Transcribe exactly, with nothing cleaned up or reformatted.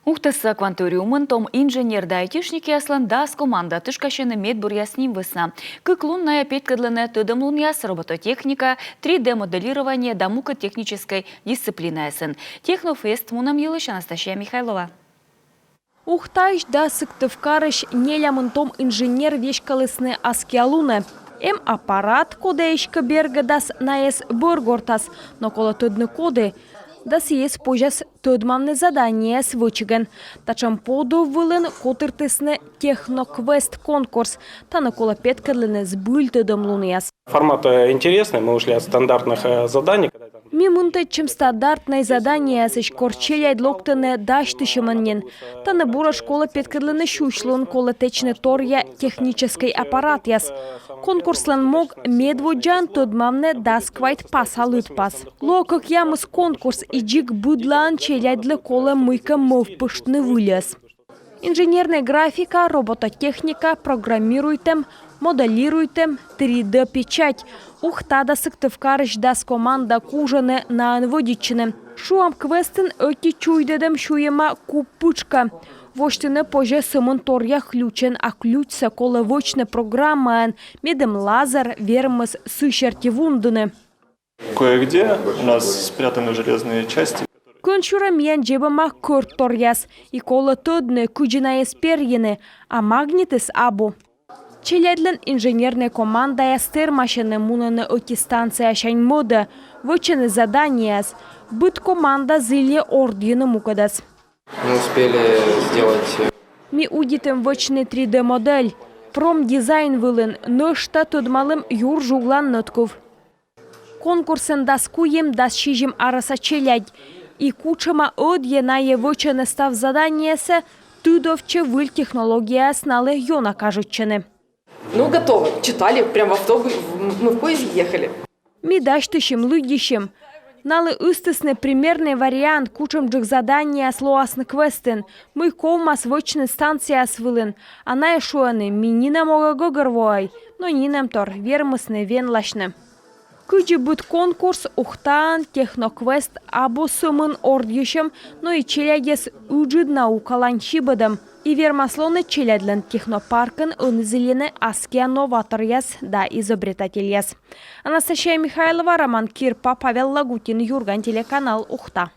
Ухтаса «Кванториумын» том инженер да айтишникъяслӧн дас команда тышкасьӧны медбуръяс ним вӧсна. Кык лун найӧ петкӧдлӧны тӧдӧмлунъяс, робототехника, три дэ моделирование да мукӧд техническӧй дисциплинаясын. Технофест мунӧм йылысь Анастасия Михайлова. Ухтаысь да Сыктывкарысь нелямын том инженер веськалісны аскиа лунӧ. Эм аппарат, коді эськӧ бергӧдас найӧс бӧр гортас, но колӧ тӧдны, коді да сійӧс позяс тӧдмавны заданиеяс вӧчигӧн. Татшӧм подув вылын котыртісны «Техноквест» конкурс. Тані колӧ петкӧдлыны збыль тӧдӧмлунъяс. Формат, э, интересный, мы ушли от стандартных, э, заданий. Ми мынтӧдчим стандартнӧй заданиеясысь, кор челядь локтӧны дасьтысьӧмӧн нин. Тані бура колӧ петкӧдлыны сюсьлун, колӧ тэчны торъя техническӧй аппаратъяс. Конкурслӧн мог — медводдзаӧн тӧдмавны дас квайт паса лыдпас. Лоӧ кӧкъямыс конкурс, и дзик быдлаын челядьлы колӧ мыйкӧ мӧвпыштны выльӧс. Инженернӧй графика, робототехника, программируйтӧм, моделируйтӧм, три дэ печать. Ухта да Сыктывкарысь дас команда кужӧны наӧн вӧдитчыны. Шуам, квестын ӧти чуйдӧдӧм сюйӧма куб пытшкӧ. Восьтыны позьӧ сӧмын торъя ключӧн, а ключсӧ колӧ вӧчны программаӧн, медым лазер вермис сы серти вундыны. Кое-где у нас спрятаны железные части. Кӧнсюрӧ миян дзебӧма кӧртторъяс, и колӧ тӧдны, кыдзи найӧс перйыны, а магнитыс абу. Челядьлӧн инженернӧй командаяс тэрмасьӧны, мунӧны ӧти станциясянь мӧдӧ, вӧчӧны заданиеяс. Быд команда зільӧ ордйыны мукӧдӧс. Мы успели сделать, э, Ми удитім вӧчны три дэ модель, промдизайн вылын, нӧшта тӧдмалім юр жуглан нӧдкыв. Конкурсын дас куим — дас сизим арӧса челядь. И кутшӧма ӧдйӧ найӧ вӧчӧны став заданиесӧ, тыдовтчӧ, выль технологияяс налы ёна кажитчӧны. Ну, готовы. Читали прям в автобусе, мы в поезде ехали. Ми дасьтысим, лыддьысим. Налы ыстісны примернӧй вариант, кутшӧмджык заданиеяс лоасны квестын, мый ковмас вӧчны станцияяс вылын. А найӧ шуӧны: ми нинӧм ог гӧгӧрвоӧй, но нинӧмтор вермисны венласьны. Кыдзи быд конкурс, Ухтаын «Техноквест» абу сӧмын ордйысьӧм, но и челядьӧс ыджыд наукалань сибӧдӧм. И вермас лоны челядьлӧн технопаркын ӧні зільӧны аскиа новаторъяс да изобретательяс. Анастасия Михайлова, Роман Кирпа, Павел Лагутин, «Юрган» телеканал, Ухта.